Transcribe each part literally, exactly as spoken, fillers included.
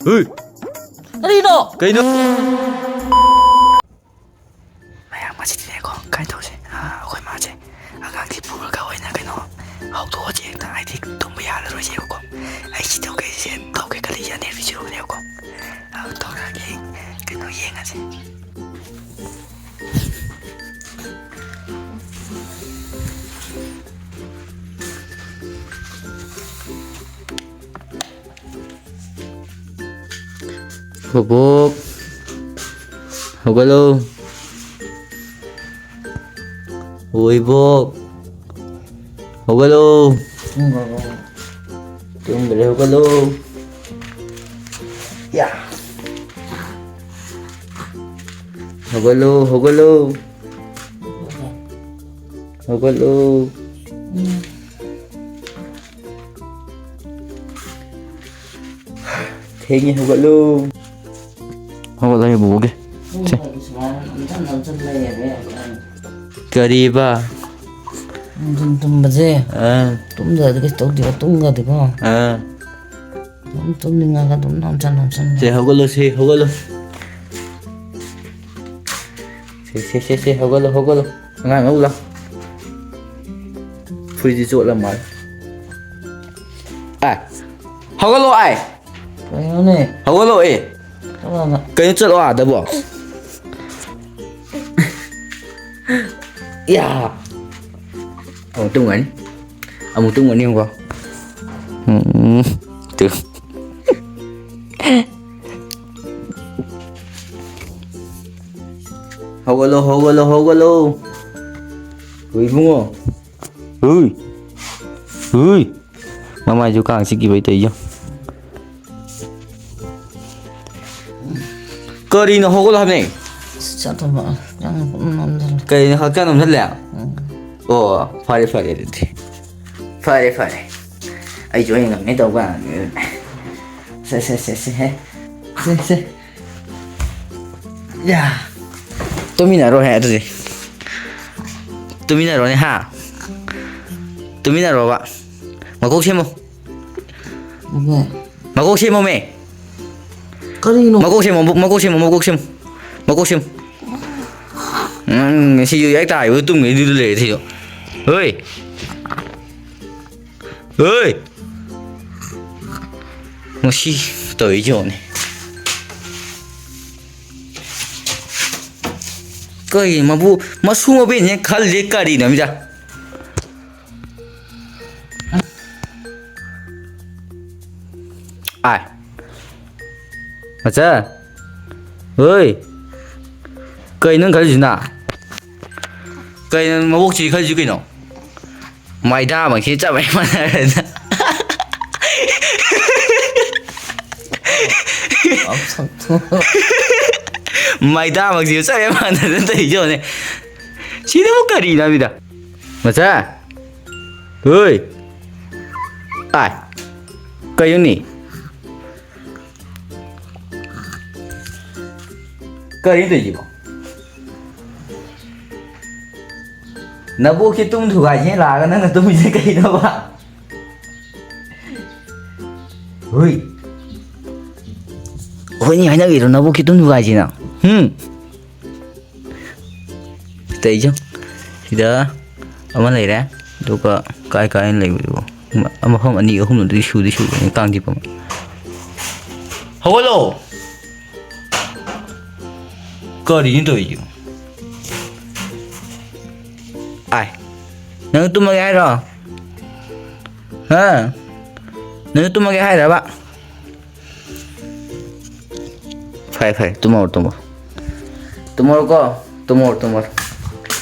ꯍꯨꯏ! ꯀꯔꯤꯅꯣ? ꯀꯩꯅꯣ? ꯃꯌꯥꯝ, ꯉꯁꯤꯗꯤꯅꯦꯀꯣ, ꯀꯩꯅꯣ ꯇꯧꯁꯦ꯫ ꯑꯥ, ꯑꯩꯈꯣꯏ ꯃꯥꯁꯦ ꯑꯉꯥꯡꯁꯤ ꯄꯨꯔꯒ ꯑꯣꯏꯅ ꯀꯩꯅꯣ ꯍꯧꯗꯣꯛꯑꯁꯦ ꯍꯦꯛꯇ, ꯍꯥꯏꯗꯤ ꯇꯨꯝꯕ ꯌꯥꯔꯔꯣꯏꯁꯦꯕꯀꯣ꯫ ꯑꯩ ꯁꯤ ꯇꯧꯒꯦ, ꯁꯤ ꯇꯧꯒꯦ ꯈꯜꯂꯤ, ꯌꯥꯅꯤ ꯍꯥꯏꯕꯁꯤꯔꯣꯅꯦꯕꯀꯣ꯫ ꯑꯥ, ꯇꯧꯔꯛꯑꯒꯦ, ꯀꯩꯅꯣ ꯌꯦꯡꯉꯁꯦ꯫ ꯕꯣꯕꯣꯛ, ꯍꯧꯒꯠꯂꯣ꯫ ꯑꯣ, ꯏꯕꯣꯛ, ꯍꯧꯒꯠꯂꯣ꯫ ꯇꯨꯝꯈ꯭ꯔꯦ, ꯍꯧꯒꯠꯂꯣ꯫ ꯌꯥ꯫ ꯍꯧꯒꯠꯂꯣ, ꯍꯧꯒꯠꯂꯣ꯫ ꯍꯧꯒꯠꯂꯣ꯫ ꯊꯦꯡꯉꯦ, ꯍꯧꯒꯠꯂꯣ꯫ ꯍꯧꯒꯠꯂꯒꯦ, ꯕꯣꯕꯣꯛꯀꯤ꯫ ꯁꯦ꯫ ꯀꯔꯤꯕ? ꯅꯨꯡꯊꯤꯟ ꯇꯨꯝꯕꯁꯦ꯫ ꯑꯥ꯫ ꯇꯨꯝꯗ꯭ꯔꯗꯤ ꯀꯩꯁꯨ ꯇꯧꯗꯦꯕ, ꯇꯨꯝꯒ꯭ꯔꯗꯤꯀꯣ꯫ ꯑꯥ꯫ ꯑꯗꯨꯝ ꯇꯨꯝꯅꯤꯡꯉꯒ ꯑꯗꯨꯝ ꯅꯝꯁꯟ ꯅꯝꯁꯟ ꯁꯦ, ꯂꯩ꯫ ꯍꯧꯒꯠꯂꯣ, ꯁꯦ, ꯍꯧꯒꯠꯂꯣ꯫ ꯁꯦ, ꯁꯦ, ꯁꯦ, ꯁꯦ, ꯍꯧꯒꯠꯂꯣ, ꯍꯧꯒꯠꯂꯣ꯫ ꯑꯉꯥꯡ ꯂꯧ ꯂꯥꯎ꯫ ꯐꯨꯔꯤꯠꯁꯤ ꯆꯣꯠꯂ ꯃꯥꯜꯂꯦ꯫ ꯑꯥꯏ, ꯍꯧꯒꯠꯂꯣ, ꯑꯥꯏ꯫ ꯀꯩꯅꯣꯅꯦ? ꯍꯧꯒꯠꯂꯣ, ꯑꯦ꯫ ꯆꯠꯂꯣ ꯑꯥꯗ꯫ ꯀꯩꯅꯣ ꯆꯠꯂꯣ ꯑꯥꯗꯕꯣ? ꯌꯥ꯫ ꯑꯃꯨꯛ ꯇꯨꯝꯒꯅꯤ꯫ ꯑꯃꯨꯛ ꯇꯨꯝꯒꯅꯤ ꯑꯃꯨꯛꯀꯣ꯫ ꯎꯝ, ꯇꯨ꯫ ꯍꯧꯒꯠꯂꯣ, ꯍꯧꯒꯠꯂꯣ, ꯍꯧꯒꯠꯂꯣ꯫ ꯍꯨꯏ ꯏꯕꯨꯡꯉꯣ꯫ ꯍꯨꯏ꯫ ꯍꯨꯏ꯫ ꯃꯃꯥꯏꯁꯨ ꯀꯥꯡ ꯆꯤꯛꯈꯤꯕꯩ ꯇꯧꯔꯤꯁꯦ꯫ ꯀꯔꯤꯅꯣ, ꯍꯧꯒꯠꯂꯣ ꯍꯥꯏꯕꯅꯦ꯫ ꯑꯁ, ꯆꯠꯇꯕ꯫ ꯍꯛꯆꯥꯡ ꯄꯨꯝ ꯅꯝꯁꯤꯜꯂꯦ꯫ ꯀꯔꯤꯅꯣ, ꯍꯛꯆꯥꯡ ꯅꯝꯁꯤꯜꯂꯦ? ꯎꯝ꯫ ꯑꯣ, ꯐꯔꯦ, ꯐꯔꯦ ꯑꯗꯨꯗꯤ꯫ ꯐꯔꯦ, ꯐꯔꯦ꯫ ꯑꯩꯁꯨ ꯑꯩ ꯉꯝꯅꯤ ꯇꯧꯕ ꯀꯥꯟꯗ꯫ ꯁꯦ, ꯁꯦ, ꯁꯦ, ꯁꯦ, ꯍꯦ꯫ ꯁꯦ, ꯁꯦ꯫ ꯌꯥ꯫ ꯇꯨꯃꯤꯟꯅꯔꯣꯍꯦ ꯑꯗꯨꯗꯤ꯫ ꯇꯨꯃꯤꯟꯅꯔꯣꯅꯦ, ꯍꯥ? ꯇꯨꯃꯤꯟꯅꯔꯣꯕ꯫ ꯃꯀꯣꯛ ꯁꯦꯝꯃꯨ꯫ ꯃꯀꯣꯛ ꯁꯦꯝꯃꯣꯃꯦ꯫ ꯀꯔꯤꯅꯣ? ꯃꯀꯣꯛ ꯁꯦꯝꯃꯣ, ꯃꯀꯣꯛ ꯁꯦꯝꯃꯣ, ꯃꯀꯣꯛ ꯁꯦꯝꯃꯣ꯫ ꯃꯀꯣꯛ ꯁꯦꯝꯃꯣ꯫ ꯎꯝ, ꯁꯤꯁꯨ ꯍꯦꯛ ꯇꯥꯔꯤꯕ ꯇꯨꯝꯒꯩꯗꯨꯗ ꯂꯩꯔꯦ ꯁꯤꯁꯨ꯫ ꯍꯣꯏ꯫ ꯍꯣꯏ꯫ ꯃꯁꯤ ꯇꯧꯔꯤꯁꯤ ꯌꯦꯡꯉꯨꯅꯦ꯫ ꯀꯩ ꯃꯕꯨ-, ꯃꯁꯨ ꯃꯕꯦꯟꯁꯤꯅ ꯈꯜꯂꯤꯁꯦ ꯀꯔꯤꯅꯣ ꯃꯤꯗ? ꯑꯥꯏ꯫ ꯃꯆꯥ꯫ ꯍꯣꯏ꯫ ꯀꯩ ꯅꯪ ꯈꯜꯂꯤꯁꯤꯅ? ꯀꯩ ꯅꯪ ꯃꯕꯣꯛꯁꯤ ꯈꯜꯂꯤꯁꯤ ꯀꯩꯅꯣ? ꯃꯩꯗꯥꯃꯛꯁꯤ ꯆꯞ ꯍꯦꯛ ꯃꯥꯟꯅꯔꯦꯗ꯫ ꯃꯩꯗꯥꯃꯛꯁꯤ ꯆꯞ ꯍꯦꯛ ꯃꯥꯟꯅꯗꯅ ꯇꯧꯔꯤꯁꯤ ꯌꯦꯡꯉꯨꯅꯦ꯫ ꯁꯤꯅꯕꯨ ꯀꯔꯤꯅꯣ ꯍꯥꯏꯕꯅꯤꯗ? ꯃꯆꯥ꯫ ꯍꯣꯏ꯫ ꯑꯥꯏ꯫ ꯀꯩꯅꯣꯅꯦ? ꯀꯔꯤꯅꯣ ꯇꯧꯔꯤꯁꯤꯕꯣ? ꯅꯕꯣꯛꯁꯤ ꯇꯨꯝ ꯊꯨꯒꯥꯏꯁꯦꯅ ꯂꯥꯛꯑꯒ ꯅꯪꯅ ꯇꯨꯝꯃꯤꯁꯦ ꯀꯩꯅꯣꯕ? ꯍꯨꯏ꯫ ꯑꯩꯈꯣꯏꯅꯤ ꯍꯥꯏꯅꯈꯤꯗ꯭ꯔꯣ ꯅꯕꯣꯛꯁꯤ ꯇꯨꯝ ꯊꯨꯒꯥꯏꯁꯦꯅ? ꯍꯨꯝ? ꯁꯤꯗ ꯑꯩꯁꯨ, ꯁꯤꯗ ꯑꯃ ꯂꯩꯔꯦ꯫ ꯑꯗꯨꯒ ꯀꯥꯏ ꯀꯥꯏꯅ ꯂꯩꯕꯗꯨꯕꯣ? ꯃ-, ꯃꯐꯝ ꯑꯅꯤ ꯑꯍꯨꯝ ꯑꯗꯨꯗꯤ ꯁꯨꯗꯤ ꯁꯨꯕꯅꯤ ꯀꯥꯡ ꯆꯤꯛꯄ ꯑꯃ꯫ ꯍꯧꯒꯠꯂꯣ! ꯀꯔꯤꯅꯣ ꯇꯧꯔꯤꯁꯤꯕꯣ? ꯑꯥꯏ, ꯅꯪ ꯇꯨꯝꯃꯒꯦ ꯍꯥꯏꯔꯣ? ꯍꯥ? ꯅꯪ ꯇꯨꯝꯃꯒꯦ ꯍꯥꯏꯔꯕ? ꯐꯔꯦ, ꯐꯔꯦ, ꯇꯨꯝꯃꯣꯔꯣ, ꯇꯨꯝꯃꯣꯔꯣ꯫ ꯇꯨꯝꯃꯣꯔꯣꯀꯣ? ꯇꯨꯝꯃꯣꯔꯣ, ꯇꯨꯝꯃꯣꯔꯣ꯫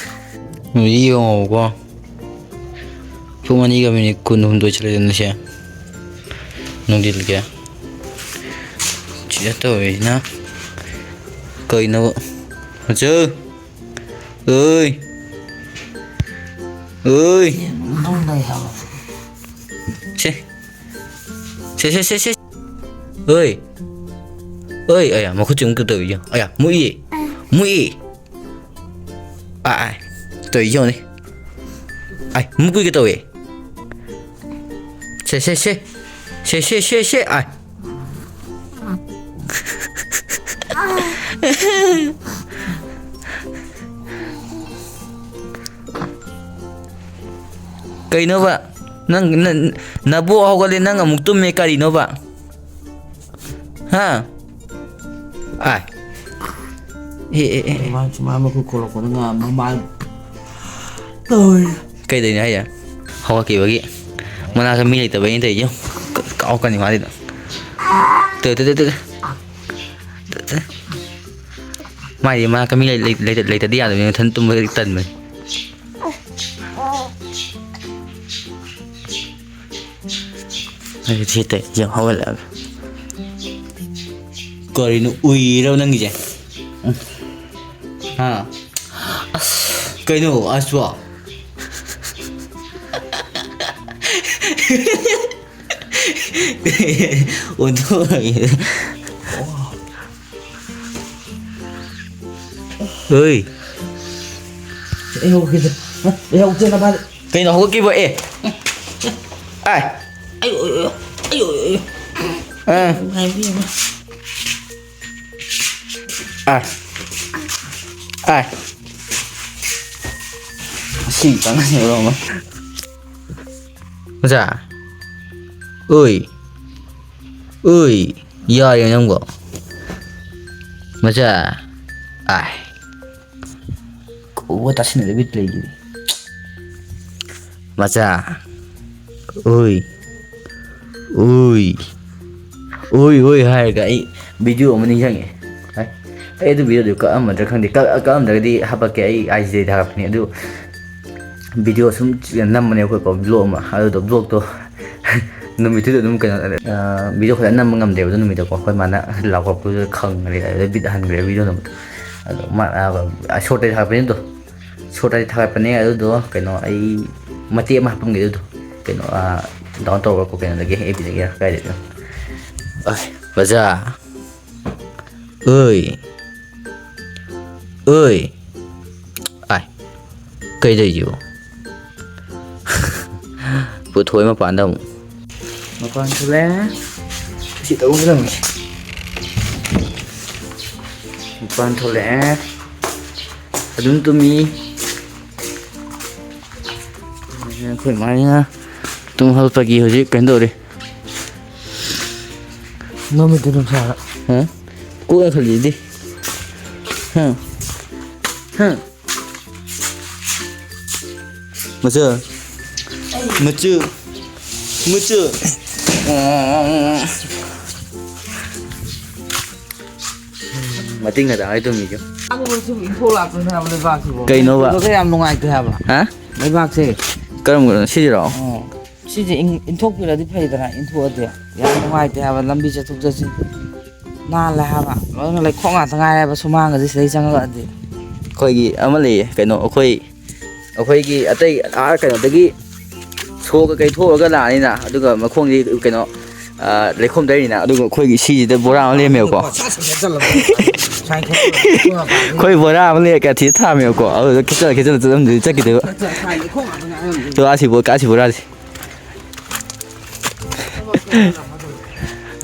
ꯌꯦꯡꯉꯣꯕꯀꯣ꯫ ꯄꯨꯡ ꯑꯅꯤꯒ ꯃꯤꯅꯤꯠ ꯀꯨꯟꯍꯨꯝꯗꯣꯏ ꯆꯠꯂꯦꯗꯅ ꯁꯦ꯫ ꯅꯨꯡꯊꯤꯜꯒꯤ꯫ ꯁꯤꯗ ꯇꯧꯔꯤꯁꯤꯅ ꯀꯩꯅꯣ? ꯃꯆꯨ! ꯑꯣꯏ! ꯑꯣꯏ! ꯑꯗꯨꯝ ꯂꯩ ꯍꯥꯏꯕ꯫ ꯁꯦ꯫ ꯁꯦ, ꯁꯦ, ꯁꯦ, ꯁꯦ꯫ ꯑꯣꯏ! ꯑꯣꯏ! ꯑꯌꯥ, ꯃꯈꯨꯠꯁꯦ ꯑꯃꯨꯛ ꯇꯧꯏ, ꯌꯦꯡꯉꯣ꯫ ꯑꯌꯥ, ꯃꯨꯛꯏ! ꯃꯨꯛꯏ! ꯑꯥ, ꯑꯥ꯫ ꯇꯧꯏ, ꯌꯦꯡꯉꯣꯅꯦ꯫ ꯑꯥꯏ, ꯃꯨꯛꯏꯒ ꯇꯧꯏ꯫ ꯁꯦ, ꯁꯦ, ꯁꯦ꯫ ꯁꯦ, ꯁꯦ, ꯁꯦ, ꯁꯦ꯫ ꯑꯥꯏ꯫ ꯀꯩꯅꯣꯕ? ꯅꯪ, ꯅ-, ꯅꯕꯣꯛ ꯍꯧꯒꯠꯂꯦ, ꯅꯪ ꯑꯃꯨꯛ ꯇꯨꯝꯃꯦ, ꯀꯔꯤꯅꯣꯕ? ꯍꯥ? ꯑꯥꯏ꯫ ꯑꯦ, ꯑꯦ, ꯑꯦ, ꯑꯦ꯫ ꯃꯥ, ꯃꯥ ꯃꯈꯨꯠ ꯈꯣꯠꯂꯛꯄꯗ ꯉꯥ ꯃꯃꯥꯏ ꯇꯧꯔꯦ꯫ ꯀꯩꯗꯧꯔꯤꯅꯣ ꯍꯥꯏꯁꯦ? ꯍꯧꯒꯠꯈꯤꯕꯒꯤ꯫ ꯃꯅꯥꯛꯇ ꯃꯤ ꯂꯩꯇꯕꯩꯅꯦ ꯇꯧꯔꯤꯁꯦ꯫ ꯀ-, ꯀꯥꯎꯔꯛꯀꯅꯤ ꯃꯥꯗꯤ ꯑꯗꯨꯝ꯫ Two, two, two, two, two. Two, two. ꯃꯥꯗꯤ ꯃꯅꯥꯛꯇ ꯃꯤ ꯂꯩ-, ꯂꯩ-, ꯂꯩꯇ-, ꯂꯩꯇꯗꯤ ꯌꯥꯗꯕꯅꯤ, ꯃꯊꯟ ꯇꯨꯝꯕ ꯇꯟꯕꯅꯤ꯫ ꯑꯩꯁꯨ ꯊꯦꯠꯇꯦ, ꯌꯦꯡ ꯍꯧꯒꯠꯂꯛꯑꯒ꯫ ꯀꯔꯤꯅꯣ ꯎꯏꯔꯣ ꯅꯪꯒꯤꯁꯦ? ꯎꯝ꯫ ꯍꯥ? ꯑꯁ꯫ ꯀꯩꯅꯣ ꯑꯁꯋꯥ? ꯑꯣꯟꯊꯣꯛꯑꯒꯦ꯫ ꯍꯣꯏ꯫ ꯑꯩ ꯍꯧꯒꯠꯀꯦ꯫ ꯑꯩ ꯍꯧꯒꯠꯀꯦ ꯅꯄꯥꯗ꯫ ꯀꯩꯅꯣ ꯍꯧꯒꯠꯈꯤꯕ? ꯑꯦ꯫ ꯑꯥꯏ꯫ ꯑꯌꯣ, ꯑꯌꯣ, ꯑꯌꯣ, ꯑꯌꯣ, ꯑꯌꯣ꯫ ꯑꯥ꯫ ꯉꯥꯏꯕꯤꯌꯨ꯫ ꯑꯥꯏ꯫ ꯑꯥꯏ꯫ ꯁꯤ ꯆꯪꯉꯁꯤ ꯂꯧꯔꯝꯃꯣ꯫ ꯃꯆꯥ꯫ ꯎꯏ꯫ ꯎꯏ꯫ ꯌꯥꯔꯦ ꯅꯪꯕꯣ꯫ ꯃꯆꯥ꯫ ꯑꯥꯏ꯫ ꯀꯧꯕ ꯇꯥꯁꯤꯟꯅꯗꯕꯤ ꯂꯩꯈꯤꯅꯤ꯫ ꯃꯆꯥ꯫ ꯎꯏ꯫ ꯎꯏ꯫ ꯎꯏ, ꯎꯏ ꯍꯥꯏꯔꯒ ꯑꯩ video ꯑꯃ ꯅꯤꯡꯁꯤꯡꯉꯦ꯫ ꯑꯩ ꯑꯗꯨ videoꯗꯨ ꯀꯛꯑꯝꯃꯗ꯭ꯔꯥ ꯈꯪꯗꯦ꯫ ꯀꯛ-, ꯀꯛꯑꯝꯗ꯭ꯔꯒꯗꯤ ꯍꯥꯄꯛꯀꯦ꯫ ꯑꯩ IG ꯗ ꯊꯥꯒꯠꯄꯅꯦ꯫ ꯑꯗꯨ video ꯁꯨꯝ ꯅꯝꯕꯅꯦ ꯑꯩꯈꯣꯏꯀꯣ, vlog ꯑꯃ꯫ ꯑꯗꯨꯗꯣ vlogꯇꯣ ꯅꯨꯃꯤꯠꯇꯨꯗ ꯑꯗꯨꯝ ꯀꯩꯅꯣ, ꯑ, video ꯐꯖꯅ ꯅꯝꯕ ꯉꯝꯗꯦꯕ ꯑꯗꯨ ꯅꯨꯃꯤꯠꯇꯣꯀꯣ꯫ ꯑꯩꯈꯣꯏ ꯃꯥꯅ ꯂꯥꯎꯔꯛꯄꯗꯨꯗ ꯈꯪꯈ꯭ꯔꯦ, ꯑꯗꯨꯗ bit ꯍꯟꯈ꯭ꯔꯦ video ꯅꯝꯕꯗꯣ꯫ ꯑꯗꯣ ꯃꯥ, ꯑ, shortꯇꯗꯤ ꯊꯥꯒꯠꯄꯅꯦ ꯑꯗꯣ꯫ Shortꯇꯗꯤ ꯊꯥꯒꯠꯄꯅꯦ ꯑꯗꯨꯗꯣ, ꯀꯩꯅꯣ, ꯑꯩ ꯃꯇꯦꯛ ꯑꯃ ꯍꯥꯞꯄꯝꯒꯦ ꯑꯗꯨꯗꯣ꯫ ꯀꯩꯅꯣ, ꯑ, download ꯇꯧꯔꯒꯀꯣ, ꯀꯩꯅꯣꯗꯒꯤ, FBꯗꯒꯤ ꯀꯥꯏꯗꯩꯅꯣ꯫ ꯑꯁ, ꯃꯆꯥ꯫ ꯑꯣꯏ꯫ ꯑꯣꯏ꯫ ꯑꯥꯏ꯫ ꯀꯩꯗꯧꯔꯤꯁꯤꯕꯣ? ꯄꯨꯊꯣꯛꯑꯦ ꯃꯄꯥꯟꯗ ꯑꯃꯨꯛ꯫ ꯃꯄꯥꯟ ꯊꯣꯛꯂꯛꯑꯦ꯫ ꯁꯤ ꯇꯧꯒꯗꯕꯅꯤ꯫ ꯃꯄꯥꯟ ꯊꯣꯛꯂꯛꯑꯦ꯫ ꯑꯗꯨꯝ ꯇꯨꯝꯃꯤ꯫ ꯑꯩꯈꯣꯏ ꯃꯥꯅ ꯇꯨꯝ ꯍꯧꯒꯠꯄꯒꯤ ꯍꯧꯖꯤꯛ ꯀꯩꯅꯣ ꯇꯧꯔꯤ꯫ ꯅꯃꯤꯠꯇꯨ ꯑꯗꯨꯝ ꯁꯥꯔ꯫ ꯍꯥ? ꯀꯣꯛꯅ ꯈꯜꯂꯤꯗꯤ꯫ ꯍꯥ? ꯍꯥ? ꯃꯆꯨ꯫ ꯃꯆꯨ꯫ ꯃꯆꯨ꯫ ꯃꯇꯤꯡ ꯉꯥꯛꯇ ꯍꯥꯏ ꯇꯨꯝꯃꯤꯁꯦ꯫ ꯑꯃꯨꯛ ꯁꯨꯝ ꯏꯟꯊꯣꯛꯂꯛꯄꯅꯦ ꯍꯥꯏꯕ ꯂꯩꯕꯥꯛꯁꯤꯕꯣ꯫ ꯀꯩꯅꯣꯕ? ꯀꯩꯅꯣꯗꯣ ꯌꯥꯝ ꯅꯨꯡꯉꯥꯏꯇꯦ ꯍꯥꯏꯕ꯫ ꯍꯥ? ꯂꯩꯕꯥꯛꯁꯦ꯫ ꯀꯔꯝꯕꯅꯣ? ꯁꯤꯁꯤꯔꯣ? ꯑꯣ꯫ ꯁꯤꯁꯦ ꯏꯟ-, ꯏꯟꯊꯣꯛꯄꯤꯔꯗꯤ ꯐꯩꯗꯅ, ꯏꯟꯊꯣꯛꯑꯗꯤ꯫ ꯌꯥꯝ ꯅꯨꯡꯉꯥꯏꯇꯦ ꯍꯥꯏꯕ, ꯂꯝꯕꯤ ꯆꯠꯊꯣꯛ ꯆꯠꯁꯤꯟ꯫ ꯅꯥꯜꯂꯦ ꯍꯥꯏꯕ꯫ ꯂꯣꯏꯅ ꯂꯩꯈꯣꯝ ꯉꯥꯛꯇ ꯉꯥꯏꯔꯦ ꯍꯥꯏꯕ, ꯁꯨꯃꯥꯡꯒꯁꯦ ꯁꯤꯗꯩ ꯆꯪꯉꯛꯑꯗꯤ꯫ ꯑꯩꯈꯣꯏꯒꯤ ꯑꯃ ꯂꯩꯌꯦ, ꯀꯩꯅꯣ, ꯑꯩꯈꯣꯏ, ꯑꯩꯈꯣꯏꯒꯤ ꯑꯇꯩ, ꯑꯥ, ꯀꯩꯅꯣꯗꯒꯤ ꯁꯣ ꯀꯩꯀꯩ ꯊꯣꯛꯑꯒ ꯂꯥꯛꯑꯅꯤꯅ, ꯑꯗꯨꯒ ꯃꯈꯣꯡꯗꯤ, ꯀꯩꯅꯣ, ꯑꯥ, ꯂꯩꯈꯣꯝ ꯇꯩꯔꯤꯅ, ꯑꯗꯨꯒ ꯑꯩꯈꯣꯏꯒꯤ ꯁꯤꯁꯤꯗ ꯕꯣꯔꯥ ꯑꯃ ꯂꯩꯔꯝꯃꯦꯕꯀꯣ꯫ ꯑꯩꯈꯣꯏ ꯕꯣꯔꯥ ꯑꯃ ꯂꯩꯔ ꯀꯥꯊꯤꯗ ꯊꯥꯔꯝꯃꯦꯕꯀꯣ, ꯑꯗꯨꯗ ꯈꯤꯠꯆꯜꯂ ꯈꯤꯠꯆꯜꯂ ꯆꯠꯂꯝꯗꯣꯏ ꯆꯠꯈꯤꯗꯣꯏꯕ꯫ ꯇꯣ, ꯑꯁꯤ ꯕꯣ-, ꯑꯁꯤ ꯕꯣꯔꯥꯁꯤ꯫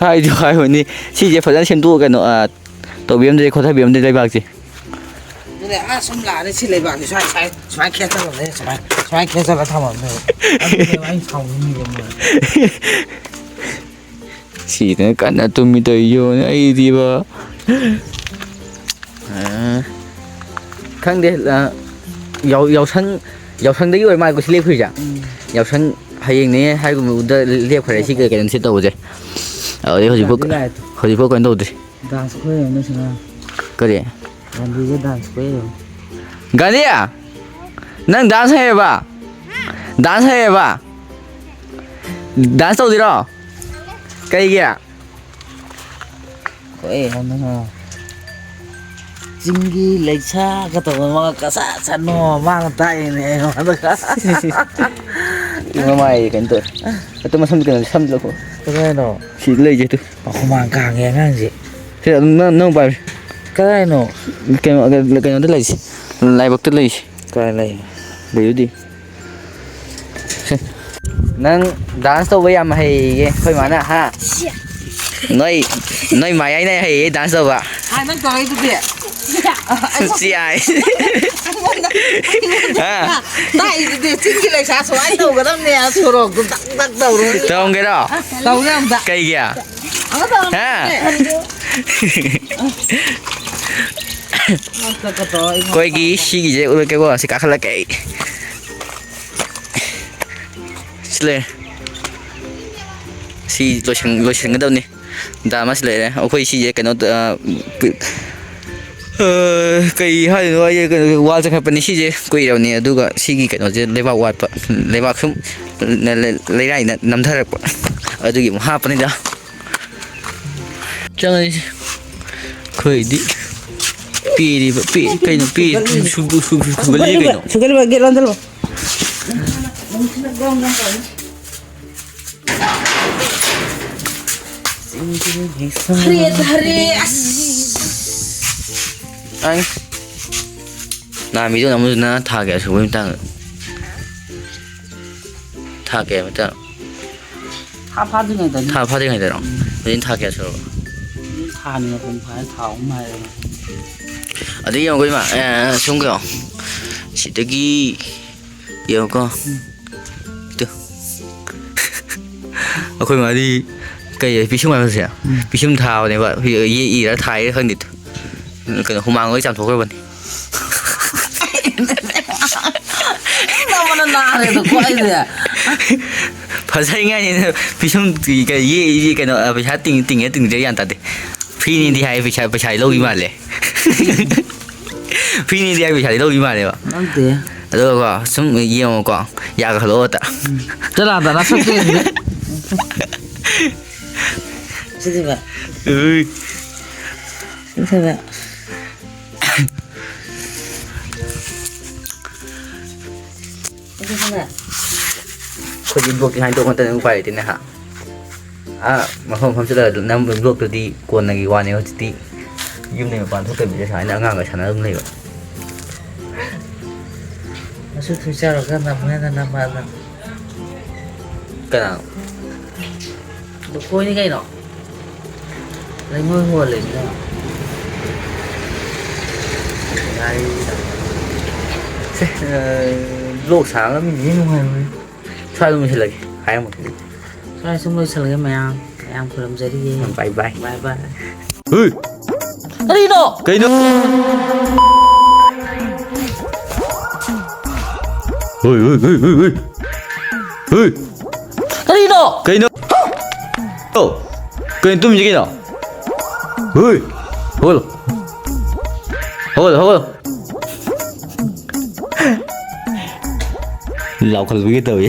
ꯍꯥꯏꯁꯨ ꯍꯥꯏꯕꯅꯤ, ꯁꯤꯁꯦ ꯐꯖꯅ ꯁꯦꯝꯗꯣꯛꯑ ꯀꯩꯅꯣ, ꯑꯥ, ꯇꯧꯕꯤꯔꯝꯗ꯭ꯔꯦ ꯈꯣꯠꯊꯕꯤꯔꯝꯗ꯭ꯔꯦ ꯂꯩꯕꯥꯛꯁꯦ꯫ ꯑꯗꯨꯅꯦ, ꯑꯥ ꯁꯨꯝ ꯂꯥꯛꯑꯗꯤ ꯁꯤ ꯂꯩꯕꯥꯛꯁꯦ ꯁ꯭ꯋꯥꯏ, ꯁ꯭ꯋꯥꯏ, ꯁꯨꯃꯥꯏꯅ ꯈꯦꯠꯆꯜꯂꯝꯃꯦ, ꯁꯨꯃꯥꯏꯅ, ꯁꯨꯃꯥꯏꯅ ꯈꯦꯠꯆꯜꯂ ꯊꯝꯃꯝꯃꯦ꯫ ꯑꯗꯨꯅꯦꯕ ꯑꯩꯅ ꯁꯥꯎꯅꯤꯡꯉꯤꯁꯦ ꯃꯣꯏ꯫ ꯁꯤꯗꯅ ꯀꯟꯅ ꯇꯨꯝꯃꯤ ꯇꯧꯔꯤ ꯌꯦꯡꯉꯨꯅꯦ ꯑꯩꯗꯤꯕ꯫ ꯑ, ꯈꯪꯗꯦ, ꯑ, ꯌꯥꯎ-, ꯌꯥꯎꯁꯪ, ꯌꯥꯎꯁꯪꯗꯒꯤ ꯑꯣꯏꯔ ꯃꯥꯜꯂꯦꯀꯣ ꯁꯤ ꯂꯦꯞꯈ꯭ꯔꯤꯁꯦ꯫ ꯎꯝ꯫ ꯌꯥꯎꯁꯪ ꯍꯌꯦꯡꯅꯦ ꯍꯥꯏꯒꯨꯝꯕꯗ ꯂꯦꯞꯈ꯭ꯔꯦ ꯁꯤ ꯀꯩ-, ꯀꯩꯅꯣ ꯁꯤ ꯇꯧꯕꯁꯦ꯫ ꯑꯗꯨꯗꯩ ꯍꯧꯖꯤꯛꯐꯥꯎ, ꯒꯥꯟꯙꯤ ꯂꯥꯛꯑꯦ꯫ ꯍꯧꯖꯤꯛꯐꯥꯎ ꯀꯩꯅꯣ ꯇꯧꯗ꯭ꯔꯤ꯫ ꯗꯥꯟꯁ ꯈꯨꯍꯩ ꯑꯃ ꯁꯤꯅ꯫ ꯀꯔꯤ? ꯒꯥꯟꯙꯤꯒꯤ ꯗꯥꯟꯁ ꯈꯨꯍꯩ ꯑꯃ꯫ ꯒꯥꯟꯙꯤ! ꯅꯪ ꯗꯥꯟꯁ ꯍꯩꯌꯦꯕ? ꯗꯥꯟꯁ ꯍꯩꯌꯦꯕ? ꯗꯥꯟꯁ ꯇꯧꯁꯤꯔꯣ? ꯀꯩꯒꯤ? ꯈꯨꯍꯩ ꯑꯃ ꯁꯤꯅ꯫ ꯆꯤꯡꯒꯤ ꯂꯩꯁꯥꯒ ꯇꯧꯕ ꯑꯃ ꯀꯁꯥ ꯁꯥꯅꯣ ꯃꯥꯅ ꯇꯥꯛꯏꯅꯦ ꯑꯩꯉꯣꯟꯗꯒ꯫ ꯃꯃꯥꯏ ꯀꯩꯅꯣ ꯇꯧꯋꯦ꯫ ꯑꯗꯨ ꯃꯁꯝ ꯀꯩꯅꯣ ꯁꯝ ꯂꯧꯊꯣꯛ꯫ ꯀꯗꯥꯏꯅꯣ? ꯁꯤꯗ ꯂꯩꯁꯦ ꯇꯨ꯫ ꯍꯨꯃꯥꯡ ꯀꯥꯡꯉꯦ ꯑꯉꯥꯡꯁꯦ꯫ ꯁꯤ ꯑꯗꯨꯝ ꯅꯪ, ꯅꯪ ꯄꯥꯏꯌꯨ꯫ ꯀꯗꯥꯏꯅꯣ? ꯀꯩꯅꯣ, ꯀꯩꯅꯣꯗ ꯂꯩꯁꯦ꯫ ꯂꯥꯏꯕꯛꯇ ꯂꯩꯁꯦ꯫ ꯀꯥꯏ ꯂꯩ? ꯂꯩꯕꯨꯗꯤ꯫ ꯁꯦ꯫ ꯅꯪ ꯗꯥꯟꯁ ꯇꯧꯕ ꯌꯥꯝ ꯍꯩꯌꯦ ꯑꯩꯈꯣꯏ ꯃꯥꯅ, ꯍꯥ? ꯅꯣꯏ, ꯅꯣꯏ ꯃꯥ ꯌꯥꯏꯅ ꯍꯩꯌꯦ ꯗꯥꯟꯁ ꯇꯧꯕ꯫ ꯑꯥ, ꯅꯪ ꯇꯧꯔꯛꯏꯗꯨꯗꯤ꯫ ꯁꯤ ꯌꯥꯏ꯫ ꯑꯩꯉꯣꯟꯗ, ꯑꯩꯉꯣꯟꯗ ꯍꯥ? ꯇꯥꯛꯏꯗꯨꯗꯤ ꯆꯤꯡꯒꯤ ꯂꯩꯁꯥ ꯁꯨꯃꯥꯏꯅ ꯇꯧꯒꯗꯕꯅꯦ, ꯁꯣꯔꯣꯛꯇꯨ ꯗꯛ ꯗꯛ ꯇꯧꯔꯣ꯫ ꯇꯧꯔꯝꯒꯦꯔꯣ? ꯇꯧꯔꯦ ꯑꯝꯇ꯫ ꯀꯩꯒꯤ? ꯑꯃ ꯇꯧꯔꯝꯒꯦ꯫ ꯍꯥ? ꯑꯩꯈꯣꯏꯒꯤ ꯁꯤꯒꯤꯁꯦ ꯎꯠꯂꯛꯀꯦꯀꯣ, ꯁꯤ ꯀꯥꯈꯠꯂꯛꯀꯦ ꯑꯩ꯫ ꯁꯤ ꯂꯩꯔꯦ꯫ ꯁꯤ ꯂꯣꯏꯁꯟ-, ꯂꯣꯏꯁꯟꯒꯗꯕꯅꯤ꯫ ꯗꯥꯝ ꯑꯃꯁꯨ ꯂꯩꯔꯦ꯫ ꯑꯩꯈꯣꯏ ꯁꯤꯁꯦ ꯀꯩꯅꯣ, ꯑ, ꯀ-, ꯑ, ꯀꯩ ꯍꯥꯏꯗꯣꯏꯅꯣ? ꯑꯩ ꯀꯩꯅꯣ, ꯋꯥꯜ ꯆꯪꯈꯠꯄꯅꯤ꯫ ꯁꯤꯁꯦ ꯀꯨꯏꯔꯕꯅꯤ꯫ ꯑꯗꯨꯒ ꯁꯤꯒꯤ ꯀꯩꯅꯣꯁꯦ ꯂꯩꯕꯥꯛ ꯋꯥꯠꯄ꯫ ꯂꯩꯕꯥꯛ ꯁꯨꯝ ꯂ-, ꯂ-, ꯂꯩꯔꯥꯏꯅ ꯅꯝꯊꯔꯛꯄ꯫ ꯑꯗꯨꯒꯤ ꯑꯃꯨꯛ ꯍꯥꯞꯄꯅꯤꯗ꯫ ꯆꯪꯉꯁꯤ꯫ ꯑꯩꯈꯣꯏꯗꯤ ꯄꯦꯔꯤꯕ, ꯄꯦ-, ꯀꯩꯅꯣ, ꯄꯦ-, ꯁꯨ-, ꯁꯨ-, ꯁꯨ-, ꯁꯨꯒꯠꯂꯤ ꯀꯩꯅꯣ꯫ ꯁꯨꯒꯠꯂꯤꯕ, ꯒꯦꯠ ꯂꯣꯟꯁꯤꯜꯂꯣ꯫ ꯍꯔꯦ, ꯍꯔꯦ, ꯑꯁ꯫ ꯑꯩ ꯅꯍꯥꯟ ꯚꯤꯗꯤꯑꯣ ꯅꯝꯕꯗꯨꯅ ꯊꯥ ꯀꯌꯥ ꯁꯨꯕꯒꯤ ꯃꯇꯥꯡꯗ? ꯊꯥ ꯀꯌꯥ ꯃꯇꯥꯡ? ꯊꯥ ꯐꯥꯗ꯭ꯔꯤꯉꯩꯗꯅꯤ꯫ ꯊꯥ ꯐꯥꯗ꯭ꯔꯤꯉꯩꯗꯔꯣ? ꯎꯝ꯫ ꯑꯗꯨꯗꯤ ꯊꯥ ꯀꯌꯥ ꯁꯨꯔꯕ? ꯑꯗꯨꯗꯤ ꯊꯥ ꯑꯅꯤ ꯃꯄꯨꯡ ꯐꯥꯔꯦ, ꯊꯥ ꯑꯍꯨꯝ ꯍꯥꯏꯔꯦ꯫ ꯑꯗꯩ ꯌꯦꯡꯉꯣ ꯏꯃꯥ, ꯑꯦ, ꯁꯨꯝ ꯀꯩꯅꯣ, ꯁꯤꯗꯒꯤ ꯌꯦꯡꯉꯣꯀꯣ꯫ ꯎꯝ꯫ ꯇꯨ꯫ ꯑꯩꯈꯣꯏ ꯃꯥꯗꯤ ꯀꯩ ꯄꯤꯁꯨꯝ ꯍꯥꯏꯕꯁꯦ? ꯎꯝ꯫ ꯄꯤꯁꯨꯝ ꯊꯥꯕꯅꯦꯕ, ꯌꯦꯛꯏꯔꯥ ꯊꯥꯏꯔꯥ ꯈꯪꯗꯦ꯫ ꯀꯩꯅꯣ, ꯍꯨꯃꯥꯡ ꯂꯣꯏ ꯆꯥꯝꯊꯣꯛꯈ꯭ꯔꯕꯅꯤ꯫ ꯅꯪꯅ ꯅꯥꯔꯦꯗꯀꯣ ꯑꯩꯁꯦ꯫ ꯐꯖꯔꯤꯉꯥꯏꯅꯤꯅ ꯄꯤꯁꯨꯝ ꯀꯩ ꯌꯦꯛꯏꯁꯤ ꯀꯩꯅꯣ, ꯄꯩꯁꯥ ꯇꯤꯡ-, ꯇꯤꯡꯉꯦ ꯇꯤꯡꯗ꯭ꯔꯦ ꯒ꯭ꯌꯥꯟ ꯇꯥꯗꯦ꯫ ꯐ꯭ꯔꯤꯅꯤꯗꯤ ꯍꯥꯏ, ꯄꯩꯁꯥ, ꯄꯩꯁꯥ ꯂꯧꯕꯤ ꯃꯥꯜꯂꯦ꯫ ꯐ꯭ꯔꯤꯅꯤꯗꯤ ꯍꯥꯏ, ꯄꯩꯁꯥꯗꯤ ꯂꯧꯕꯤ ꯃꯥꯜꯂꯦꯕ꯫ ꯂꯧꯗꯦ꯫ ꯑꯗꯨꯒꯀꯣ, ꯁꯨꯝ ꯌꯦꯡꯉꯣꯀꯣ, ꯌꯥꯒ ꯍꯜꯂꯛꯑꯣ ꯑꯇ꯫ ꯎꯝ꯫ ꯆꯠꯂꯣ ꯑꯗ, ꯅꯁꯛꯇꯨ ꯌꯦꯡꯒꯦ꯫ ꯁꯤꯗꯤꯕ꯫ ꯎꯏ꯫ ꯁꯤꯗꯤꯕ꯫ ꯑꯗꯨꯒꯅꯦ꯫ ꯑꯩꯈꯣꯏꯗꯤ ꯕ꯭ꯂꯣꯛꯀꯤ ꯍꯥꯏꯅ ꯇꯧꯕ ꯅꯠꯇꯅ ꯎꯄꯥꯏ ꯂꯩꯇꯦꯅꯦ ꯍꯥ꯫ ꯑꯥ, ꯃꯐꯝ ꯃꯐꯝ ꯆꯠꯂꯒ ꯑꯗꯨꯝ ꯅꯝꯕ ꯕ꯭ꯂꯣꯛꯇꯨꯗꯤ ꯀꯣꯟꯅꯒꯤ ꯋꯥꯅꯦ꯫ ꯍꯧꯖꯤꯛꯇꯤ ꯌꯨꯝꯗꯩ ꯃꯄꯥꯟ ꯊꯣꯛꯇꯕꯤꯗ ꯁꯨꯃꯥꯏꯅ ꯑꯉꯥꯡꯒ ꯁꯥꯟꯅꯔ ꯑꯗꯨꯝ ꯂꯩꯕ꯫ ꯃꯆꯨ ꯊꯣꯏ ꯆꯥꯎꯔꯒ ꯅꯝꯃꯦꯅ ꯅꯝꯃ ꯑꯗꯨꯝ꯫ ꯀꯅꯥ? ꯂꯨꯈꯣꯏꯅꯤ ꯀꯩꯅꯣ꯫ ꯂꯩꯉꯣꯏ ꯍꯣꯜꯂꯤꯅꯤ ꯀꯩꯅꯣ꯫ ꯁꯦ, ꯑ, ꯕ꯭ꯂꯣꯛ ꯁꯥꯡꯅ ꯃꯤ ꯅꯨꯡꯉꯥꯏꯔꯣꯏ꯫ ꯁ꯭ꯋꯥꯏ ꯑꯗꯨꯝ ꯂꯣꯏꯁꯤꯜꯂꯒꯦ꯫ ꯍꯥꯏꯔꯝꯃꯒꯦ꯫ ꯁ꯭ꯋꯥꯏ ꯁꯨꯝ ꯂꯣꯏꯁꯤꯜꯂꯒꯦ ꯃꯌꯥꯝ꯫ ꯃꯌꯥꯝ ꯈꯨꯔꯨꯝꯖꯔꯤꯌꯦ꯫ ꯕꯥꯏ ꯕꯥꯏ꯫ ꯕꯥꯏ ꯕꯥꯏ꯫ ꯍꯨꯏ꯫ ꯀꯔꯤꯅꯣ? ꯀꯩꯅꯣ? ꯍꯨꯏ, ꯍꯨꯏ, ꯍꯨꯏ, ꯍꯨꯏ, ꯍꯨꯏ꯫ ꯍꯨꯏ꯫ ꯀꯔꯤꯅꯣ? ꯀꯩꯅꯣ? ꯀꯩꯅꯣ ꯇꯨꯝꯃꯤꯁꯤ ꯀꯩꯅꯣ? ꯍꯨꯏ꯫ ꯍꯧꯒꯠꯂꯣ꯫ ꯍꯧꯒꯠꯂꯣ, ꯍꯧꯒꯠꯂꯣ꯫ ꯂꯥꯎꯈꯠꯂꯨꯒꯦ ꯇꯧꯏ꯫